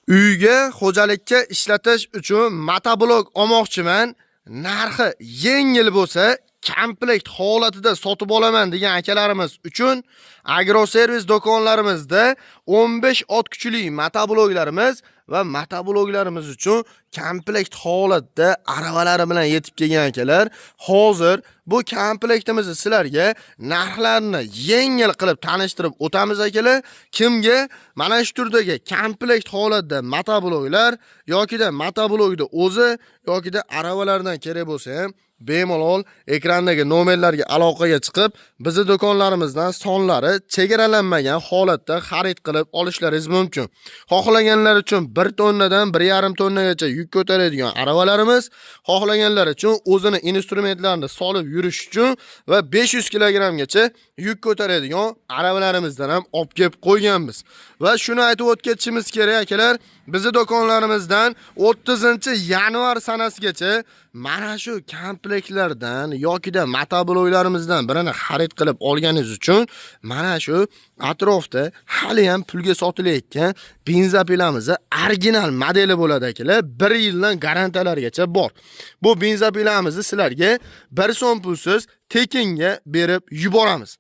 Uyga, xo'jalikka ishlatish uchun motoblok olmoqchiman. Narxi yengil bo'lsa, komplekt holatida sotib olaman degan akalarimiz uchun agroservis do'konlarimizda 15 ot kuchli motobloklarimiz va motobloklarimiz uchun komplekt holatda aravalari bilan yetib kelgan akalar. Hozir bu komplektimizni sizlarga narxlarini yengil qilib tanishtirib o'tamiz, akalar. Kimga mana shu turdagi komplekt holatda motobloklar yokida motoblokni o'zi yokida aravalardan kerak bo'lsa ham, bemalol ekrandagi nomerlarga aloqaga chiqib, bizni do'konlarimizdan sonlari chegaralanmagan holatda xarid qilib olishlaringiz mumkin. Xohlaganlar uchun 1 tonnadan 1,5 tonnagacha yuk ko'taradigan aravalarimiz, xohlaganlar uchun o'zini instrumentlarini solib yurish uchun va 500 kilogrammgacha yuk ko'taradigan aravalarimizdan ham olib kelib qo'yganmiz. Va shuni aytib o'tib kerak, akalar, bizni do'konlarimizdan 30-yanvar sanasigacha mana shu komplektlardan yokida motobloklarimizdan birini xarid qilib olganingiz uchun mana shu atrofda hali ham pulga sotilayotgan benzopilamizni original modeli bo'ladi, akalar. 1 yildan garantiyalargacha bor. Bu benzopilamizni sizlarga 1 so'm pulsiz tekinga berib yuboramiz.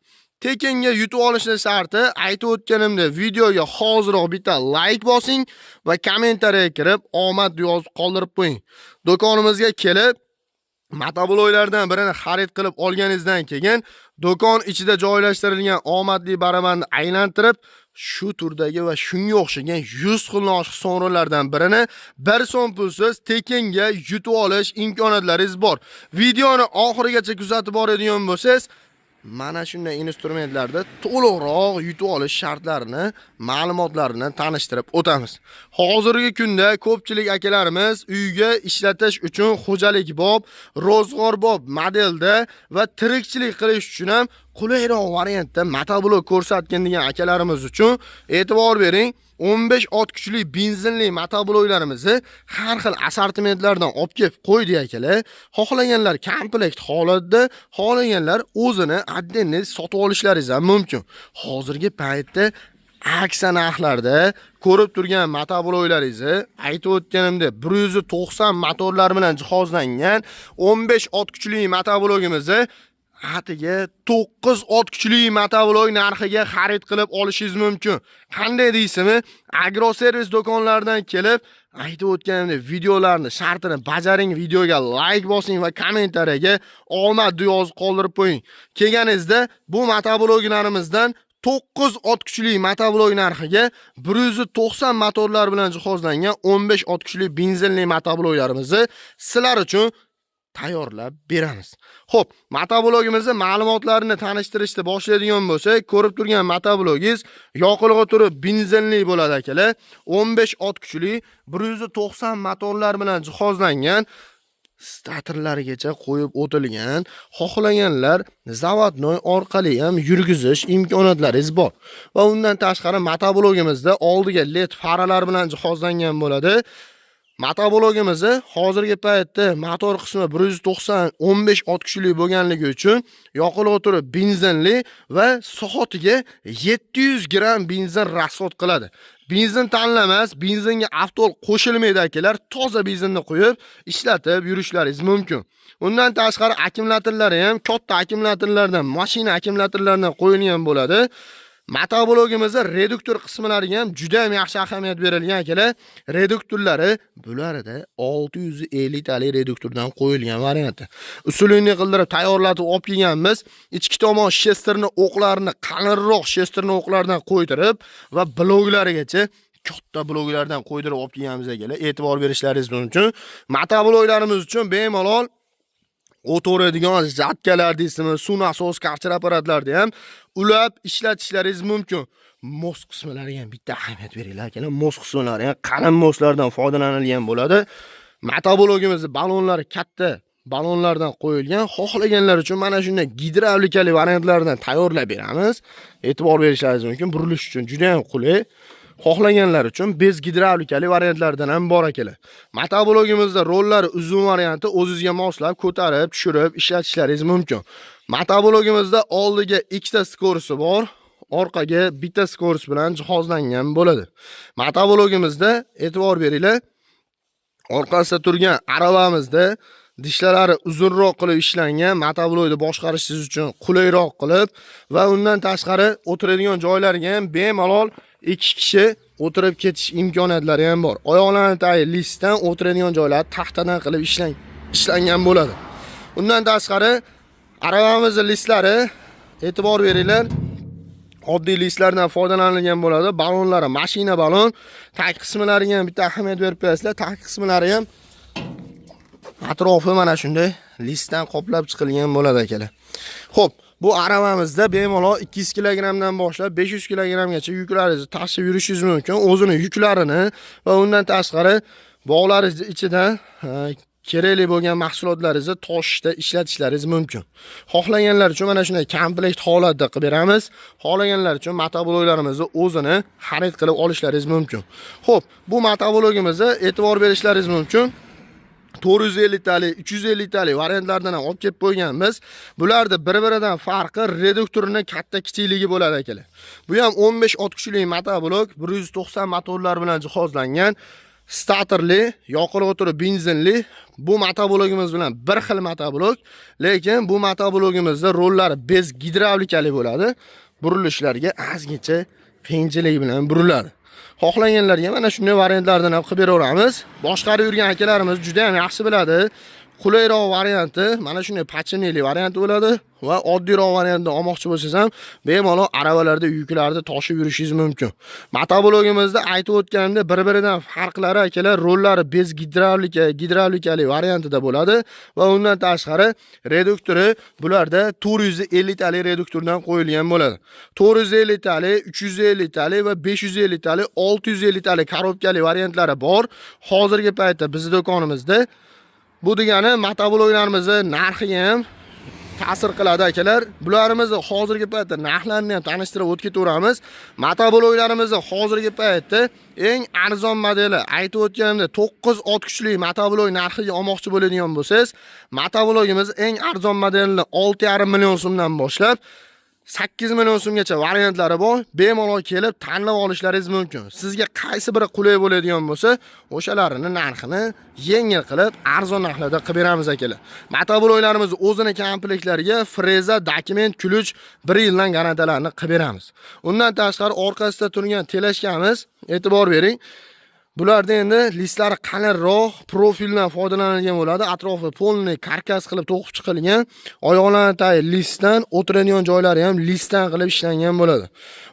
Tekinga yutib olishni sharti, aytib o'tganimdek, videoga hoziroq bitta layk bosing va kommentariyaga kirib omad yozib qoldirib qo'ying. Do'konimizga kelib motobloklardan birini xarid qilib olganingizdan keyin do'kon ichida joylashtirilgan omadli barabanni aylantirib, shu turdagi va shunga o'xshagan 100 xildan oshiq sovrinlardan birini 1 so'm pulsiz tekinga yutib olish imkoniyatlaringiz bor. Videoni oxirigacha kuzatib boradigan bo'lsangiz, mana shunday instrumentlarda to'liqroq yutib olish shartlarini, ma'lumotlarini tanishtirib o'tamiz. Hozirgi kunda ko'pchilik akalarimiz uyga ishlatish uchun xo'jalik bob, ro'zg'orbob modelda va tirikchilik qilish uchun ham qulayroq variantda motoblok ko'rsatgin degan akalarimiz uchun e'tibor bering. 15 ot kuchli benzinli motobloklarimizni har xil assortimentlardan olib kelib qo'ydik, akalar. Xohlaganlar komplekt holatda, xohlaganlar o'zini отдельно sotib olishlaringiz ham mumkin. Hozirgi paytda aksiya narxlarda ko'rib turgan motobloklaringizni, aytib o'tganimdek, 190 motorlar bilan jihozlangan 15 ot kuchli motoblokimizni atiga 9 ot kuchli motoblok narxiga xarid qilib olishingiz mumkin. Qanday deysizmi? Agroservis do'konlaridan kelib, aytib o'tganimdek, videolarni shartini bajaring, videoga layk bosing va kommentariyaga omad yozib qoldirib qo'ying. Kelganingizda bu motobloklarimizdan 9 ot kuchli motoblok narxiga 190 motorlar bilan jihozlangan 15 ot kuchli benzinli motobloklarimizni sizlar uchun tayyorlab beramiz. Xo'p, motoblogimizni ma'lumotlarini tanishtirishni boshlaydigan bo'lsak, ko'rib turgan motoblogingiz yoqilg'i turi benzinli bo'ladi, akalar. 15 ot kuchli, 190 motorlar bilan jihozlangan, statorlargacha qo'yib o'tilgan, xohlaganlar заводной orqali ham yurgizish imkoniyatlaringiz bor. Va undan tashqari motoblogimizda oldiga LED faralar bilan jihozlangan bo'ladi. Motoblogimizni hozirgi paytda motor qismi 190 15 ot kuchli bo'lganligi uchun yoqilg'i turi benzinli va soatiga 700 gramm benzin расход qiladi. Benzin tanlamas, benzinga avtol qo'shilmaydi, akalar. Toza benzinni quyib ishlatib yurishlaringiz mumkin. Undan tashqari akkumulyatorlari ham katta akkumulyatorlardan, mashina akkumulyatorlaridan qo'yilgan bo'ladi. Motoblogimizda reduktor qismlariga ham juda ham yaxshi ahamiyat berilgan, akalar. Reduktorlari bularida 650 talik reduktordan qo'yilgan varianti. Usulini qildirib tayyorlatib olib kelganmiz. Ichki tomon шестерня o'qlarini qalinroq шестерня o'qlardan qo'ydirib va bloklarigacha katta bloklardan qo'ydirib olib kelganmiz, akalar. E'tibor berishlaringiz mumkin. Motobloklarimiz uchun bemalol o'to'radigan жатка lar deysizmi, suv nasos, karcher apparatlarni ham ulab ishlatishlaringiz mumkin. Мост qismlariga ham bitta ahamiyat beringlar, akalar. Мост qismlari ham qalin мост lardan foydalanilgan bo'ladi. Motoblokimizni ballonlari katta ballonlardan qo'yilgan. Xohlaganlar uchun mana shunday gidravlikali variantlardan tayyorlab beramiz. E'tibor berishlaringiz mumkin. Burilish uchun juda ham qulay. Xohlaganlar uchun без gidravlikali variantlardan ham bor, akalar. Motoblogimizda rollari uzun varianti, o'zingizga moslab ko'tarib, tushirib ishlatishlaringiz mumkin. Motoblogimizda oldiga ikkita скорость i bor. Orqaga bitta скорость bilan jihozlangan bo'ladi. Motoblokimizda e'tibor beringlar. Orqasida turgan aravamizda dishlari uzunroq qilib ishlangan, motoblokni boshqarish siz uchun qulayroq qilib va undan tashqari o'tiradigan joylariga ham bemalol ikki kishi o'tirib ketish imkoniyatlari ham bor. Oyoqlarni tagi listdan, o'tiradigan joylari taxtadan qilib ishlangan bo'ladi. Undan tashqari aravamizni listlari, e'tibor beringlar, oddiy listlardan foydalanilgan bo'ladi. Balonlari mashina balon, tag qismlariga ham bitta ahamiyat berib qo'yasizlar. Tag qismlari ham atrofi mana shunday listdan qoplab chiqilgan bo'ladi, akalar. Xo'p, bu aravamizda bemalol 200 kilogrammdan boshlab 500 kilogrammgacha yuklaringizni tashib yurishingiz mumkin. O'zini yuklarini va undan tashqari bog'laringizni ichidan kerakli bo'lgan mahsulotlaringizni toshishda ishlatishlaringiz mumkin. Xohlaganlar uchun mana shunday komplekt holatda qilib beramiz. Xohlaganlar uchun motobloklarimizni o'zini xarid qilib olishlaringiz mumkin. Xo'p, bu motoblokimizni e'tibor berishlaringiz mumkin. 450 talik, 350 talik variantlardan ham olib kelib qo'yganmiz. Bularni bir-biridan farqi reduktorini katta kichikligi bo'ladi, akalar. Bu ham 15 ot kuchli motoblok, 190 motorlar bilan jihozlangan, statorli, yoqilg'i turi benzinli. Bu motoblokimiz bilan bir xil motoblok, lekin bu motoblokimizda rollari без gidravlikali bo'ladi. Burilishlarga ozgincha qiyinchilik bilan buriladi. Xohlaganlarga mana shunday variantlardan ham qilib beraveramiz. Boshqarib yurgan akalarimiz juda ham yaxshi biladi. Qulayroq varianti mana shunday pachineli varianti bo'ladi va oddiyroq variantni olmoqchi bo'lsangiz ham bemalol aravalarda yuklarni toshib yurishingiz mumkin. Motoblokimizda aytib o'tganimdek, bir-biridan farqlari, akalar, rollari без gidravlika, gidravlikali variantida bo'ladi va undan tashqari reduktori bularda 450 talik reduktordan qo'yilgan bo'ladi. 450 talik, 350 talik va 550 talik, 650 talik korobkali variantlari bor. Hozirgi paytda bizni do'konimizda. Bu degani motobloklarimizni narxiga ham ta'sir qiladi, akalar. Bularimizni hozirgi paytda narxlarini ham tanishtirib o'tib ketaveramiz. Motobloklarimizni hozirgi paytda eng arzon modeli, aytib o'tganimdek, 9 ot kuchli motoblok narxiga olmoqchi bo'ladigan bo'lsangiz, motoblokimiz eng arzon modelini 6,5 million so'mdan boshlab 8 million so'mgacha variantlari bor. Bemalol kelib tanlab olishlaringiz mumkin. Sizga qaysi biri qulay bo'ladigan bo'lsa, o'shalarini narxini yengil qilib, arzon narxlarda qilib beramiz, akalar. Motobloklarimiz o'zini komplektlariga freza, dokument, ключ, 1 yildan garantiyalarini qilib beramiz. Undan tashqari orqasida turgan тележка miz, e'tibor bering. Bularda endi listlari qalinroq, profildan foydalanilgan bo'ladi. Atrofi полный karkas qilib to'qib chiqilgan. Oyoqlarni tagi listdan, o'tiradigan joylari ham listdan qilib ishlangan bo'ladi.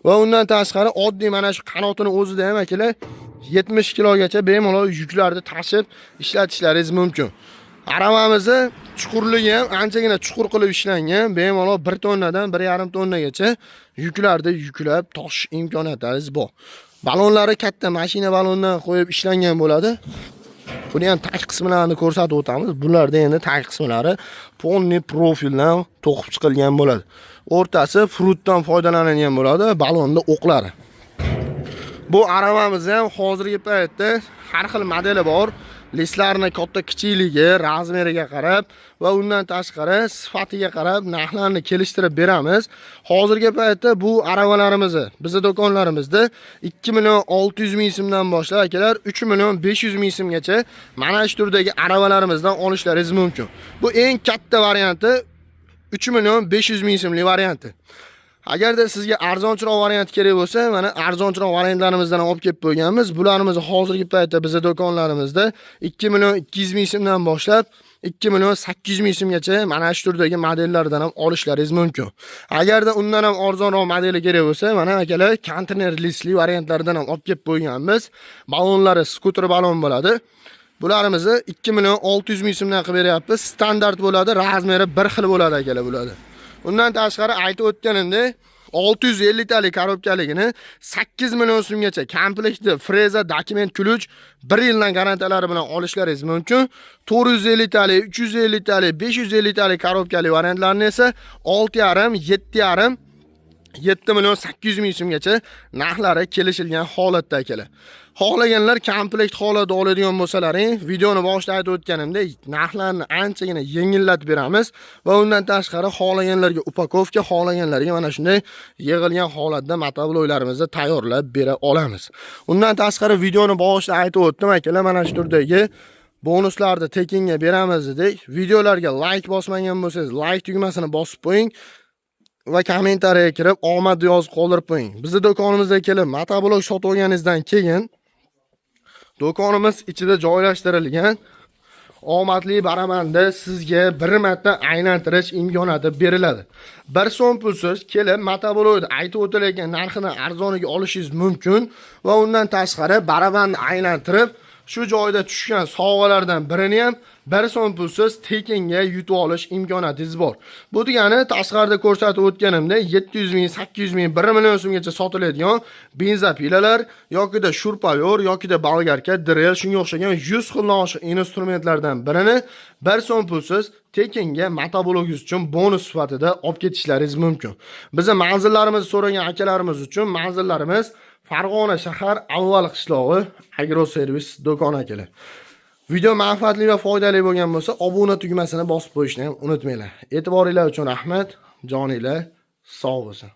Va undan tashqari oddiy mana shu qanotini o'zida ham, akalar, 70 kilogacha bemalol yuklarni tashib ishlatishlaringiz mumkin. Aravamizni chuqurligi ham anchagina chuqur qilib ishlangan. Bemalol 1 tonnadan 1,5 tonnagacha yuklarni yuklab toshish imkoniyatlaringiz bor. Balonlari katta mashina balondan qo'yib ishlangan bo'ladi. Buni ham tag qismlarini ko'rsatib o'tamiz. Bularda endi tag qismlari полный profildan to'qib chiqilgan bo'ladi. O'rtasi prutdan foydalanilgan bo'ladi, balonda o'qlari. Bu aravamiz ham hozirgi paytda har xil modeli bor. Listlarni katta kichikligi, razmeriga qarab va undan tashqari sifatiga qarab narxlarni kelishtirib beramiz. Hozirgi paytda bu aravalarimizni bizni do'konlarimizda 2 million 600 ming so'mdan boshlab, akalar, 3 million 500 ming so'mgacha mana shu turdagi aravalarimizdan olishlaringiz mumkin. Bu eng katta varianti 3 million 500 ming so'mlik varianti. Agarda sizga arzonchiroq variant kerak bo'lsa, mana arzonchiroq variantlarimizdan ham olib kelib qo'yganmiz. Bularimizni hozirgi paytda bizni do'konlarimizda 2 million 200 ming so'mdan boshlab 2 million 800 ming so'mgacha mana shu turdagi modellardan ham olishlaringiz mumkin. Agarda undan ham arzonroq modeli kerak bo'lsa, mana, akalar, konteyner listli variantlardan ham olib kelib qo'yganmiz. Balonlari skuter balon bo'ladi. Bularimizni 2 million 600 ming so'mdan qilib beryapmiz. Standart bo'ladi, razmeri bir xil bo'ladi, akalar, bularda. Undan tashqari aytib o'tganimdek, 650 talik korobkaligini 8 million so'mgacha komplektli freza, dokument, ключ, 1 yildan garantiyalari bilan olishlaringiz mumkin. 450 talik, 350 talik, 550 talik korobkali variantlarni esa 6,5, 7,5, 7 million 800 ming so'mgacha narxlari kelishilgan holatda, akalar. Xohlaganlar komplekt holatda oladigan bo'lsalaring, videoni boshida aytib o'tganimdek, narxlarni anchagina yengillatib beramiz va undan tashqari xohlaganlarga упаковка, xohlaganlarga mana shunday yig'ilgan holatda motobloklarimizni tayyorlab bera olamiz. Undan tashqari videoni boshida aytib o'tdim, akalar, mana shu turdagi bonuslarni tekinga beramiz dedik. Videolarga like bosmagan bo'lsangiz, like tugmasini bosib qo'ying va kommentariyaga kirib omad yozib qoldirib qo'ying. Bizni do'konimizga kelib motoblok sotib olganingizdan keyin do'konimiz ichida joylashtirilgan omadli baramanda sizga bir marta aylantirish imkoniyati beriladi. 1 so'm pulsiz kelib motoblokni aytib o'tilayotgan narxidan arzoniga olishingiz mumkin va undan tashqari barabanni aylantirib, shu joyda tushgan sovg'alardan birini ham 1 so'm pulsiz tekinga yutib olish imkoniyatingiz bor. Bu degani tashqarida ko'rsatib o'tganimdek 700 ming, 800 ming, 1 million so'mgacha sotiladigan бензопила lar yokida шуруповёрт yokida болгарка, дрель, shunga o'xshagan 100 xildan oshiq instrumentlardan birini 1 so'm pulsiz tekinga motablogingiz uchun bonus sifatida olib ketishlaringiz mumkin. Bizni manzillarimizni so'ragan akalarimiz uchun manzillarimiz Farg'ona shahar, Avval qishlog'i, Agroservis do'koni, akalar. Video manfaatli va foydali bo'lgan bo'lsa, obuna tugmasini bosib qo'yishni ham unutmanglar. E'tiboringlar uchun rahmat. Joninglar sog' bo'lsin.